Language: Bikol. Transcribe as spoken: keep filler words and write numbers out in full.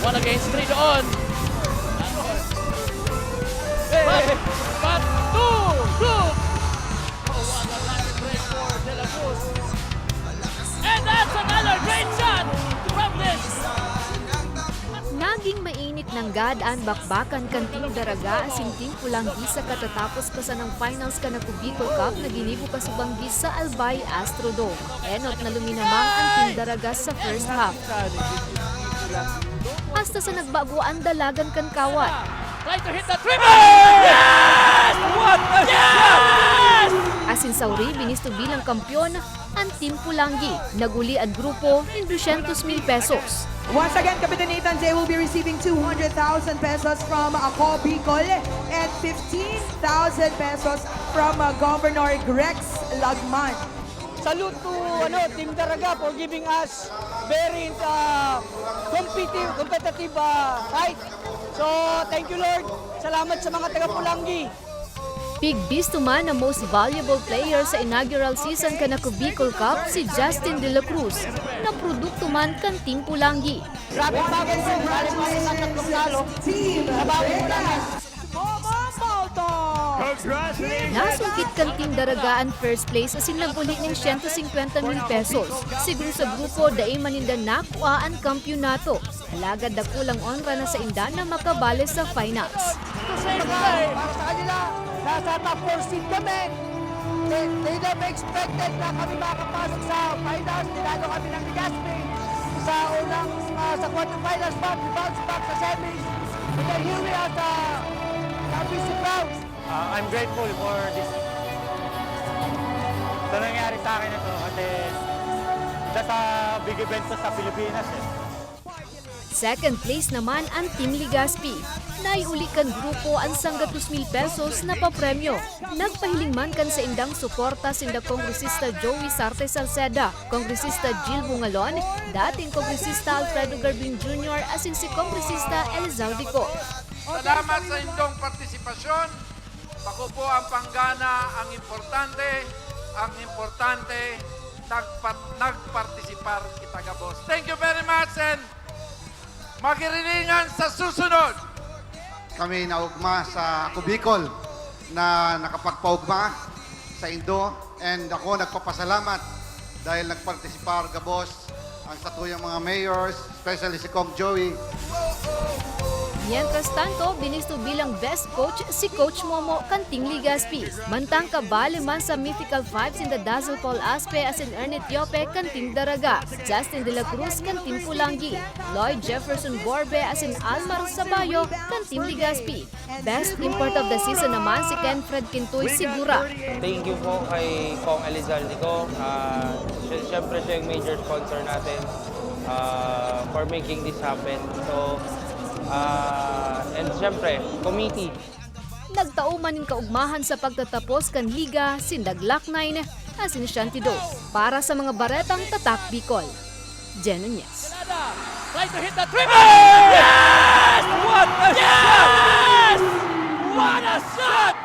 One against three doon. But, but two, two. Oh, what a lucky break for De La Cruz. And that's another great shot from this. Naging mainit nanggad an bakbakan kan Team Daraga asin Team Pulanggi sa katatapos pa sanang finals kan Ako Bicol Cup na ginibo kasubanggi sa Albay Astrodome. Enot na luminamang an Team Daraga sa first half. Hasta sa nagbago an dalagan kan kawat. Try to hit the triple! Yes! What a shot! Yes! Asin sa uri, binisto bilang kampeon an Team Pulanggi. Naguli an grupo nin dosyentos mil pesos. Once again, Kapitan Nathan, they will be receiving two hundred thousand pesos from Ako Bicol and fifteen thousand pesos from uh, Governor Grex Lagman. Salute to ano, Team Daraga for giving us very uh, competitive, competitive uh, fight. So, thank you Lord. Salamat sa mga taga Pulanggi. Pigbisto man na most valuable player sa inaugural season kan Ako Bicol Cup, si Justin De La Cruz, na produkto man kan Team Pulanggi. Grabe bagay po, galing po sa tatlong talo. Sa bawat Pulanggi. Nasungkit kan Team Daraga an first place asin naguli nin siyento singkwenta mil pesos. Sigon sa grupo, dai man ninda nakua an kampyonato. Alagad dakulang onra na sainda na makabale sa finals. Para sa kanila, nasa top four seed kami. They, they never expected na kami makakapasok sa finals. Tinalo kami ng Legazpi sa unang, ah, sa quarterfinals pa, we bounce back sa semis. And then here we are sa championship round. Uh, I'm grateful for this sa nangyari sa akin ito kasi isa sa big event to sa Pilipinas eh. Second place naman an Team Legazpi. Naiuli kan grupo an sanggatos mil pesos na papremyo. Nagpahiling man kan saindang suporta sinda Kongresista Joey Sarte Salceda, Kongresista Jill Bungalon, dating Kongresista Alfredo Garbin Junior asin si Kongresista Elizalde Co. Salamat sa indong partisipasyon. Bako po ang panggana ang importante. Ang importante, nagpat, nagpartisipar kita gabos. Thank you very much and magirilingan sa susunod. Kami naugma sa Ako Bicol na nakapagpaugma sa Indo, and ako nagpapasalamat dahil nagpartisipar gabos ang satuyang mga mayors, especially si Kong Joey. Mientras tanto, binisto bilang best coach si Coach Momo kan Team Legazpi. Mantang kabale man sa Mythical Five sinda Dazzle Paul Aspe asin Ernie Tiope kan Team Daraga, Justin De La Cruz kan Team Pulanggi, Lloyd Jefferson Borbe asin Almar Sabayo kan Team Legazpi. Best import of the season naman si Kenfred Kintoy Segura. Thank you po kay Kong Elizalde Co. Ah, sy- syempre siya yung major sponsor natin ah, for making this happen. So, ah, and syempre, committee. Nagtao man nin kaugmahan sa pagtatapos kan liga sinda Glock nine asin Shanty Dope. Para sa mga baretang Tatak Bicol, Jen Nunez. Try to hit the triple! Yes! What a shot! Yes! What a shot!